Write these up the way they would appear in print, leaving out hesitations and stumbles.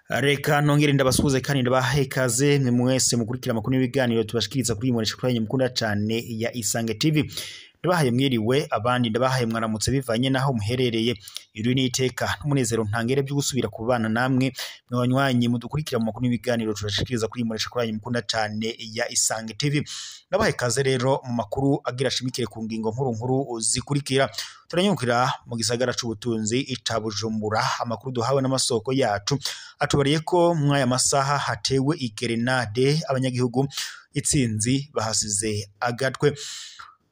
Reka nongere ndabasuhuze kandi ndabahe ikaze mwe mwese mukurikira amakuru n'ibiganiro tubashikiriza kuri iyi kuri mukunda cane ya Isange TV. Ndabahaye mwiriwe, abandi ndabahaye mwaramutse bivanye naho muherereye. Iri ni iteka n'umunezero ntangere byo gusubira kubana namwe mwanywanyi mudukurikira mu makuru n'ibiganiro tubashikiriza kuri iyi kuri mukunda cane ya Isange TV. Ndabahaye ikaze rero mu makuru agira ashimikire ku ngingo nkuru nkuru zikurikira. Turanyukira mu gisagara c'ubutunzi ica Bujumbura. Amakuru duhawe n'amasoko yacu atubariye ko mwaya masaha hatewe igerenade, abanyagihugu itsinzi bahasize agatwe.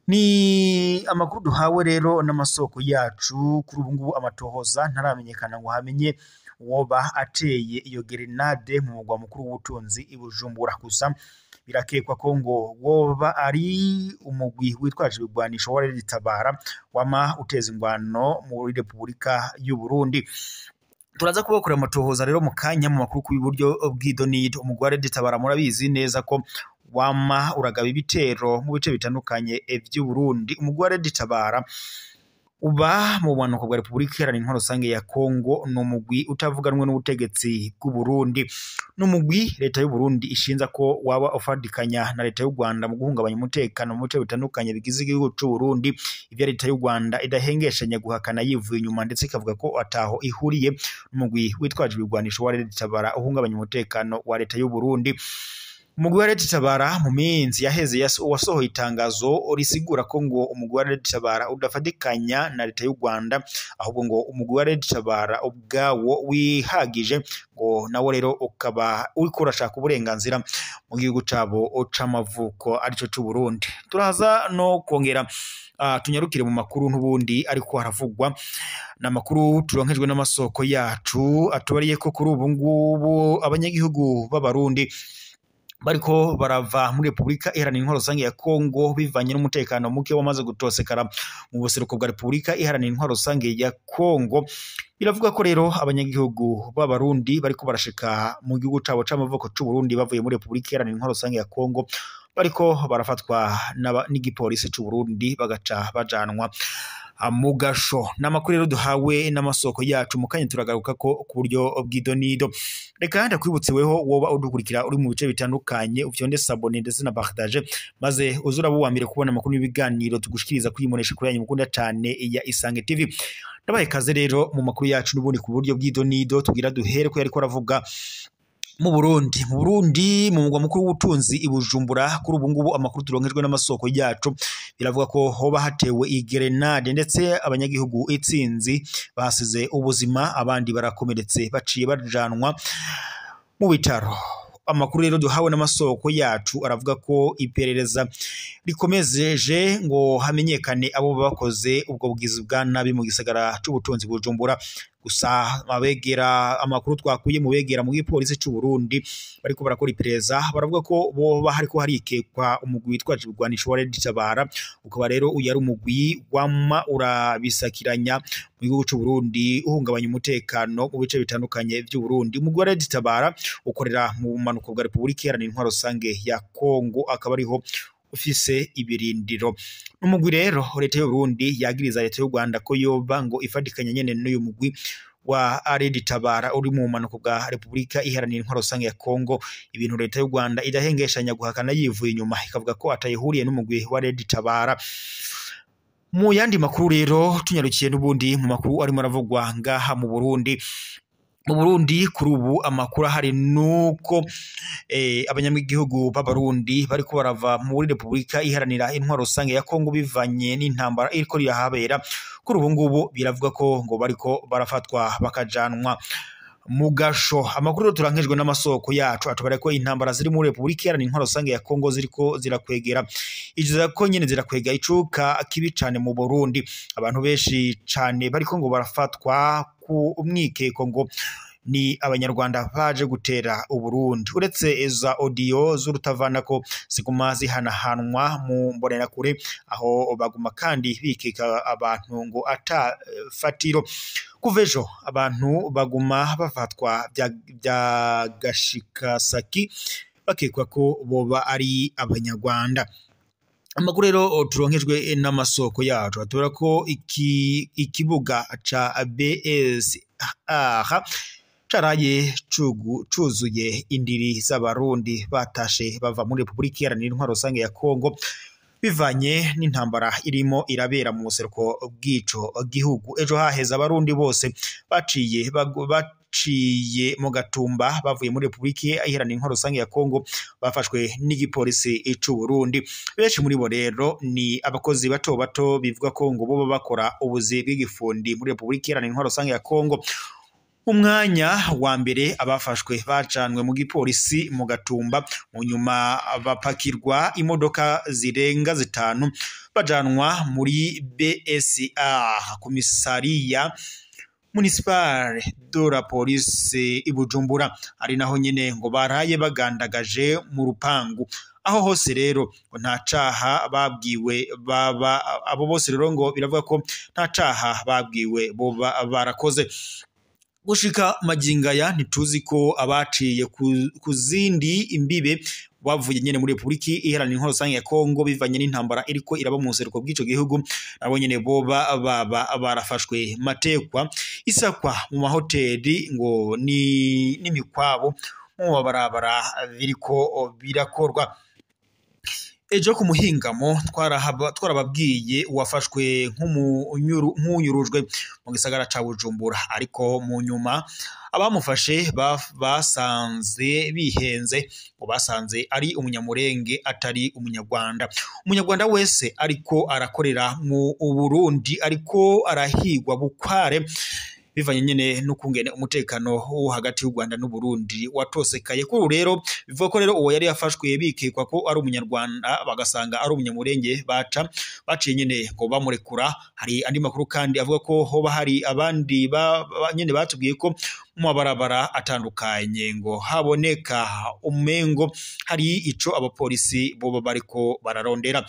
Ni amakuru duhawe rero n'amasoko yacu. Kuri ubu ngubu amatohoza ntaramenyekana ngo hamenye uwoba ateye iyo gerenade mu mugwa mukuru w'ubutunzi i Bujumbura. Gusa birakekwa ko ngo woba ari umugwi witwaje ibigwanisho wa Tabara wama uteza ingwano muri Repubulika y'u Burundi. Turaza kubakora amatohoza rero mu kanya mu makuru ku buryo bw'idonido. Umugwi wa Tabara murabizi neza ko wama uragaba ibitero mu bice bitandukanye vy'u Burundi. Umugwi wa Tabara uba mu bumanuko bwa Repubulika Iharanira Intwaro Rusange ya Kongo, ni umugwi utavuganwe n'ubutegetsi bw'u Burundi. N'umugwi leta y'u Burundi ishinza ko waba ufadikanya na leta y'u Rwanda mu guhungabanya umutekano mu bice bitandukanye bigize igihugu c'u Burundi. Ivyo leta y'u Rwanda idahengeshanya guhakana yivuye inyuma, ndetse ikavuga ko ataho ihuriye n'umugwi witwaje ibigwanisho wa Tabara uhungabanya umutekano wa leta y'u Burundi. Umugwi wa Tabara mu minsi yaheze wasohoye itangazo risigura ko ngo umugwi wa Tabara udafatikanya na leta y'u Rwanda, ahubwo ngo umugwi wa Tabara ubwawo wihagije, ngo nawo rero ukaba uriko urashaka uburenganzira mu gihugu cabo c'amavuko arico c'u Burundi. Turaza no kongera tunyarukire mu makuru n'ubundi ariko haravugwa n'amakuru turonkejwe n'amasoko yacu atubariye ko kuri ubu ngubu abanyagihugu b'Abarundi bariko barava muri Repubulika Iharanira Intwaro Rusange ya Kongo bivanye n'umutekano muke wamaze gutosekara mu buseruko bwa Repubulika Iharanira Intwaro Rusange ya Kongo. Biravuga ko rero abanyagihugu b'Abarundi bariko barashika mu gihugu cabo c'amavuko c'u Burundi bavuye muri Repubulika Iharanira Intwaro Rusange ya Kongo bariko barafatwa n'igipolisi c'u Burundi bagaca bajanwa mu gasho. N'amakuru rero duhawe n'amasoko yacu mu kanya turagaruka ko ku buryo bw'idonido. Reka ndakwibutseweho woba udukurikira uri mu bice bitandukanye, ufyonde sabone ndetse na partage, maze uzuraba uwa mbere kubona amakuru n'ibiganiro tugushikiriza kuri imonesha kuri yanyu mukunda cane ya Isange TV. Ndabaye kaze rero mu makuru yacu n'ubundi ku buryo bw'idonido. Tugira duhere ko yariko aravuga mu Burundi. Mu Burundi mu mugwa mukuru w'ubutunzi i Bujumbura, kuri ubu ngubu amakuru turonkejwe n'amasoko yacu biravuga ko hoba hatewe igerenade, ndetse abanyagihugu itsinzi basize ubuzima, abandi barakomeretse baciye bajanwa mu bitaro. Amakuru rero duhawe n'amasoko yacu aravuga ko iperereza rikomezeje ngo hamenyekane abo bakoze ubwo bugizi bwa nabi mu gisagara c'ubutunzi Bujumbura. Gusa abegera amakuru twakuye mu begera mu gipolisi c'u Burundi bariko barakora iperereza baravuga ko boba hariko harikekwa umugwi witwaje ibigwanisho wa Tabara, ukaba rero uyu ari umugwi wama urabisakiranya mu gihugu c'u Burundi uhungabanya umutekano mu bice bitandukanye vy'u Burundi. Umugwi wa Tabara ukorera mu bumanuko bwa Repubulika Iharanira Intwaro Rusange ya Kongo, akaba ariho ufise ibirindiro. Umugwi rero leta y'u Burundi yagiriza leta y'u Rwanda ko yoba ngo ifadikanya nyene n'uyu mugwi wa Tabara uri mu bumanuko bwa Repubulika Iharanira Intwaro Rusange ya Kongo, ibintu leta y'u Rwanda idahengeshanya guhakana yivuye inyuma ikavuga ko atayihuriye n'umugwi wa Tabara. Mu yandi makuru rero tunyarukiye n'ubundi mu makuru arimo aravugwa ngaha mu Burundi. Mu Burundi kuri ubu amakuru ahari nuko abanyagihugu b'Abarundi bariko barava muri Repubulika Iharanira Intwaro Rusange ya Kongo bivanye n'intambara iriko rirahabera. Kuri ubu ngubu biravuga ko ngo bariko barafatwa bakajanwa mu gasho. Amakuru turankejwe n'amasoko yacu atubara ko intambara ziri muri Repubulika Iharanira Intwaro Rusange ya Kongo ziriko zirakwegera izo ko nyene zirakwega icuka kibi cane mu Burundi. Abantu benshi cane bariko ngo barafatwa ku umwikeko ngo ni abanyarwanda baje gutera Uburundi. Uretse iza audio z'urutavana ko ziguma zihanahanwa mu mbonerakure, aho baguma kandi bikeka abantu ngo ata fatiro. Kuva ejo abantu baguma bafatwa bya gashikasaki bakekwa ko boba ari abanyarwanda. Amakuru rero turonkejwe n'amasoko yacu atubwira ko ikibuga ca BSR caraye cuzuye indiri z'abarundi batashe bava muri Repubulika Iharanira Intwaro Rusange ya Kongo, bivanye n'intambara irimo irabera mu buseruko bw'ico gihugu. Ejo haheze abarundi bose baciye mu Gatumba bavuye muri Repubulika Iharanira Intwaro Rusange ya Kongo bafashwe n'igipolisi c'u Burundi. Benshi muri bo rero ni abakozi bato bato bivuga ko ngo boba bakora ubuzi bw'igifundi muri Repubulika Iharanira Intwaro Rusange ya Kongo. Umwanya wa mbere abafashwe bacanwe mu gipolisi mu Gatumba, mu nyuma bapakirwa imodoka zirenga 5 bajanwa muri BSA komisariya municipale de la police i Bujumbura, ari naho nyene ngo baraye bagandagaje mu rupangu. Aho hose rero ngo nta caha babwiwe baba, abo bose rero ngo biravuga ko nta caha babwiwe boba barakoze. Gushika magingo aya ntituzi ko abaciye ku zindi imbibe bavuye nyene muri Repubulika Iharanira Intwaro Rusange ya Kongo bivanye n'intambara iriko iraba mu buseruko bw'ico gihugu, nabo nyene boba baba barafashwe matekwa isakwa mu mahoteli ngo ni n'imikwabo mu mabarabara biriko birakorwa. Ejo ku muhingamo twarababwiye uwafashwe nk'unyurujwe mu gisagara ca Bujumbura, ariko mu nyuma abamufashe basanze bihenze, ngo basanze ari umunyamurenge atari umunyarwanda. Umunyarwanda wese ariko arakorera mu Burundi ariko arahigwa bukware, bivanye nyene n'ukungene umutekano wo hagati y'u Rwanda n'u Burundi watosekaye. Kuri ubu rero bivuga ko rero uwo yari yafashwe bikekwa ko ari umunyarwanda, bagasanga ari umunyamurenge, baciye nyene ngo bamurekura. Hari andi makuru kandi avuga ko hoba hari abandi nyene batubwiye ko mu mabarabara atandukanye ngo haboneka umengo hari ico abapolisi boba bariko bararondera.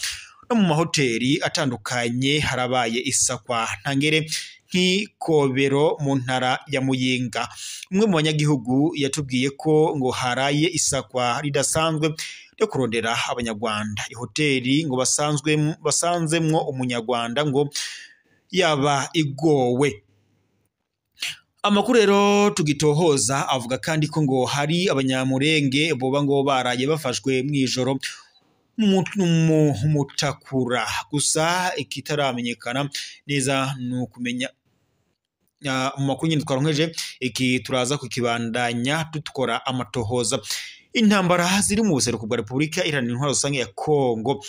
No mu mahoteli atandukanye harabaye isakwa ntangere nk'ikobero mu ntara ya Muyinga. Umwe mu banyagihugu yatubwiye ko ngo haraye isakwa ridasanzwe ryo kurondera abanyarwanda. Ihoteli ngo basanzemwo umunyarwanda ngo yaba igowe. Amakuru rero tugitohoza avuga kandi ko ngo hari abanyamurenge boba ngo baraye bafashwe mw'ijoro mutakura, gusa ikitaramenyekana neza nukumenya mu makuru nyine twaronkeje iki turaza kukibandanya dukora amatohoza. Intambara ziri mu buseruko bwa Repubulika Iharanira Intwaro Rusange ya Kongo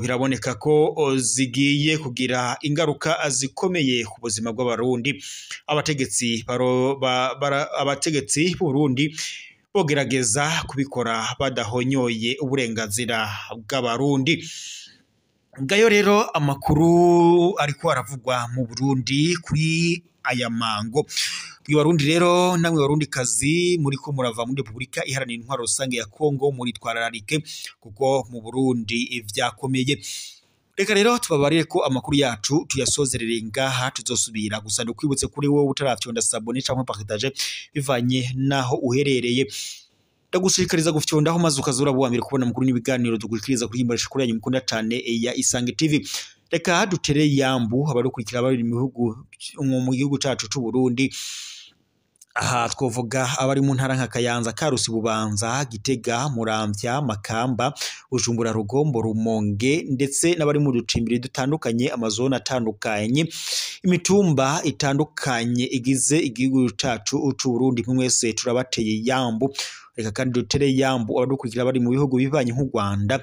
biraboneka ko zigiye kugira ingaruka zikomeye ku buzima bw'abarundi. Abategetsi b'Uburundi bogerageza kubikora badahonyoye uburenganzira bw'abarundi. Ngayo rero amakuru ariko aravugwa mu Burundi kuri aya mango. Mwe Barundi rero namwe Barundi kazi muriko murava muri Repubulika Iharanira Intwaro Rusange ya Kongo, muritwararike kuko mu Burundi vyakomeye. Reka rero tubabarire ko amakuru yacu tuyasozerere ngaha, tuzosubira gusa ndakwibutse kuri wowe utaravyonda sabone canke partage bivanye naho uherereye. Ndagushishikariza gufyondaho maze ukazura buwambere kubona amakuru n'ibiganiro dukurikiriza kuri imbonesha kuri yanyu mukunda cane ya Isange TV. Reka dutere yambu abadukurikira bari mu bihugu mu gihugu cacu c'u Burundi. Aha twovuga abari mu ntara nka Kayanza, Karusi, Bubanza, Gitega, Muramvya, Makamba, Bujumbura, Rugombo, Rumonge, ndetse n'abari mu ducimbiri dutandukanye, amazone atandukanye, imitumba itandukanye igize igihugu cacu c'u Burundi. Mwese turabateye yambu. Reka kandi dutere yambu abadukurikira bari mu bihugu bibanye nk'u Rwanda,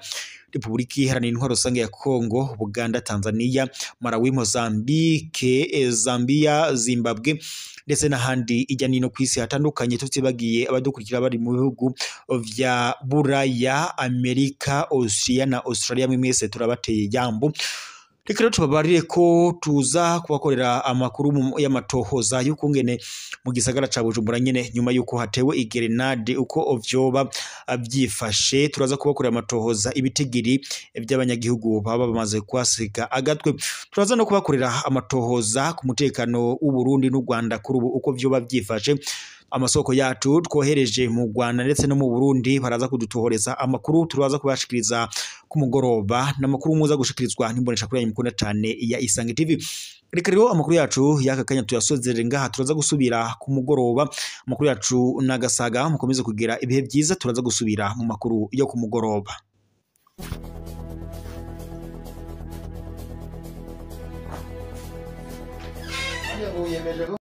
Repubulika Iharanira Intwaro Rusange ya Kongo, Buganda, Tanzania, Malawi, Mozambique, Zambia, Zimbabwe, ndetse n'ahandi ijya nino kw'isi hatandukanye, tutibagiye abadukurikira bari mu bihugu vya Buraya, Amerika, Asia na Australia. Mwese turabateye yambu. Reka rero tubabarire ko tuza kubakorera amakuru y'amatohoza y'ukungene mu gisagara ca Bujumbura nyene nyuma yuko hatewe igerenade uko vyoba vyifashe. Turaza kubakorera amatohoza ibitigiri vy'abanyagihugu baba bamaze kwasiga agatwe. Turaza no kubakorera amatohoza ku mutekano w'u Burundi n'u Rwanda kuri ubu uko vyoba vyifashe. Amasoko yacu twohereje mu Rwanda ndetse no mu Burundi baraza kudutohoreza amakuru turaza kubashikiriza ku mugoroba, n'amakuru muza gushikirizwa n'imbonesha kuri yanyu mukunda cane ya Isange TV. Reka rero amakuru yacu y'aka kanya tuyasozerere ngaha, turaza gusubira ku mugoroba. Amakuru yacu n'agasaga, mukomeze kugira ibihe byiza, turaza gusubira mu makuru yo ku mugoroba.